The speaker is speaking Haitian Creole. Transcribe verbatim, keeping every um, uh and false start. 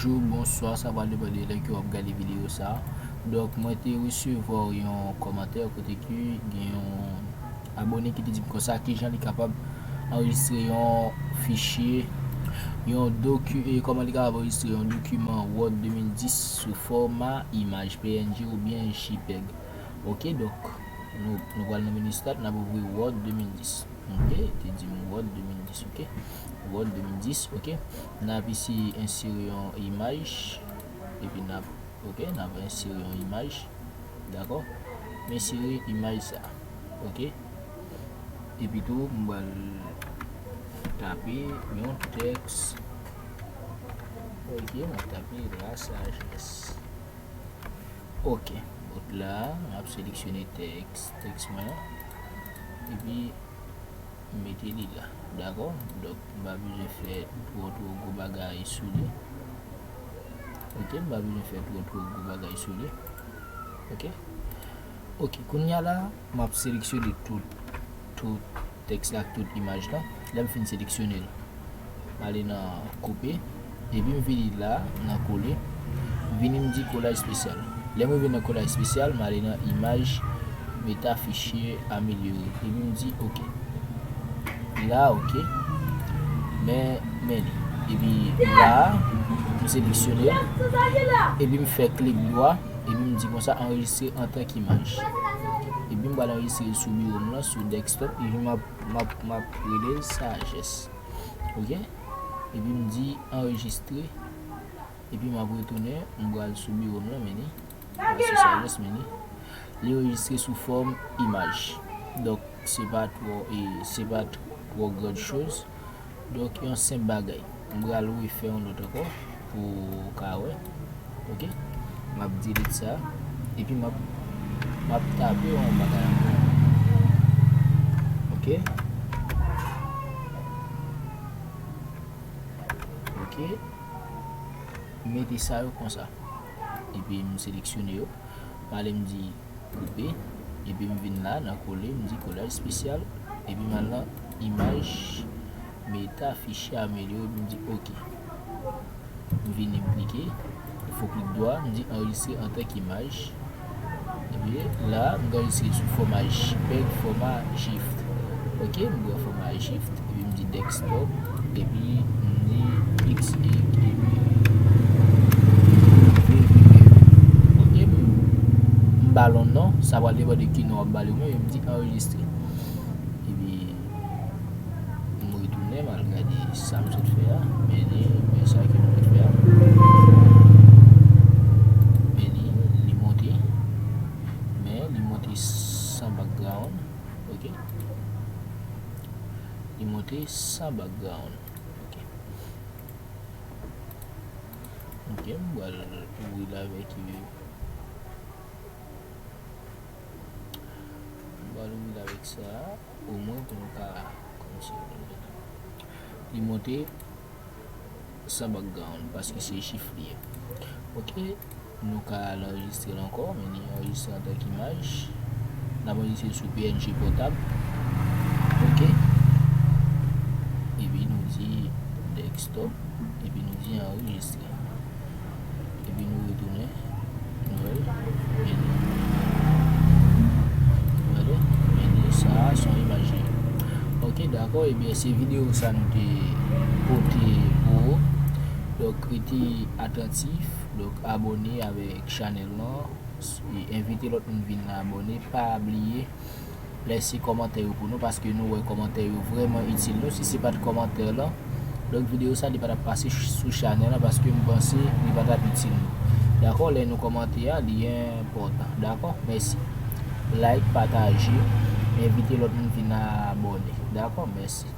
Bonswa, sa pral depann de lè ke w ap gade videyo sa. Donk, mwen te resevwa yon kòmantè kote ke gen yon abone ki te di m konsa, kijan li kapab anrejistre yon fichye, yon doki-, e kòman li kapab anrejistre yon dokiman Word de mil dis sou fòma imaj P N G oubyen JPEG. Ok, donk, nou, nou pral nan meni Start, n ap ouvri Word de mil dis. Ok, te di m Word de mil dis, ok. Word de mil dis, ok. N ap isi ensere yon imaj, epi n ap, ok, n ap ensere yon imaj, dakò? M ensere imaj sa, ok. Epi tou, m pral tape yon tèks, ok, m ap tape la sajès. Ok, donk la, m ap seleksyone tèks, tèks mwen an, epi m mete li la, dakò? Donk, m pa bezwen fè twò, twò gwo bagay sou li. Ok, m pa bezwen fè twò, twò gwo bagay sou li. Ok? Ok, kounye a la, m ap seleksyone tout, tout tèks la ak tout imaj la. Lè m fin seleksyone l, m ale nan koupe, epi m vini la, nan kole, m vini m di kolaj espesyal. Lè m rive nan kolaj espesyal, m ale nan imaj, meta fichye amelyore, epi m di ok. La, ok. Men, men li. Epi la, m seleksyone l, epi m fè klik dwa, epi m di konsa anrejistre antank imaj. Epi m pral anrejistre l sou biwo m lan, sou desktop, epi m ap, m ap, m ap rele l sajès. Ok? Epi m di anrejistre. Epi m ap retounen, m pral sou biwo m lan, men li. Mwen se sajès, men li. Li anrejistre sou fòm imaj. Donk, se pa twò, e, se pa twò grand choz. Donk, yon senp bagay. M pral refè yon lòt ankò pou w ka wè. Ok? M ap delete sa. Epi m ap, m ap tape yon bagay ankò. Ok? Ok? M mete sa yo konsa. Epi m seleksyone yo. M ale m di koupe. Epi m vin la, nan kole, m di kolaj espesyal. Epi m al nan imaj, meta fichye amelyore, epi m di ok. M vini, m klike, fo klik dwa, m di anrejistre antank imaj. Epi la, m ka anrejistre sou fòma JPEG, fòma GIF. Ok, m pran fòma GIF, epi m di desktop, epi m di X Y, epi V V E. Ok, m, m ba l yon non, sa pral depann de ki non w ap ba l yo, men m di anrejistre. Epi, m retounen, m al gade sa m sot fè a. Men li, men sa ke m sot fè a. Men li, li monte. Men li monte san background. Ok. Li monte san background. Ok. Ok, m pral ouvri l avèk, euh, m pral ouvri l avèk sa. Omwen pou nou ka kòmanse. Li monte san background, paske se GIF li ye. Ok, nou ka al anrejistre l ankò, men li anrejistre antank imaj. N ap anrejistre l sou P N G pòtab. Ok. Epi nou di desktop, epi nou di anrejistre. Epi nou retounen. Nou wè l. Men li. Ou wè l? Men li, sa a se yon imaj li ye. Ok, dakò. Ebyen, se videyo sa nou te pote pou ou. Donk, rete atantif. Donk, abòne avèk chanèl lan. E envite lòt moun vin abòne. Pa bliye lèse kòmantè yo pou nou, paske nou wè kòmantè yo vrèman itil nou. Si se pa t kòmantè lan, donk videyo sa li pa t ap pase ch-, sou chanèl lan, paske m panse li pa t ap itil nou. Dakò, lè nou kòmante a, li enpòtan. Dakò? Mèsi. Like, pataje, envite lòt moun vin abòne. Dakò? Mèsi.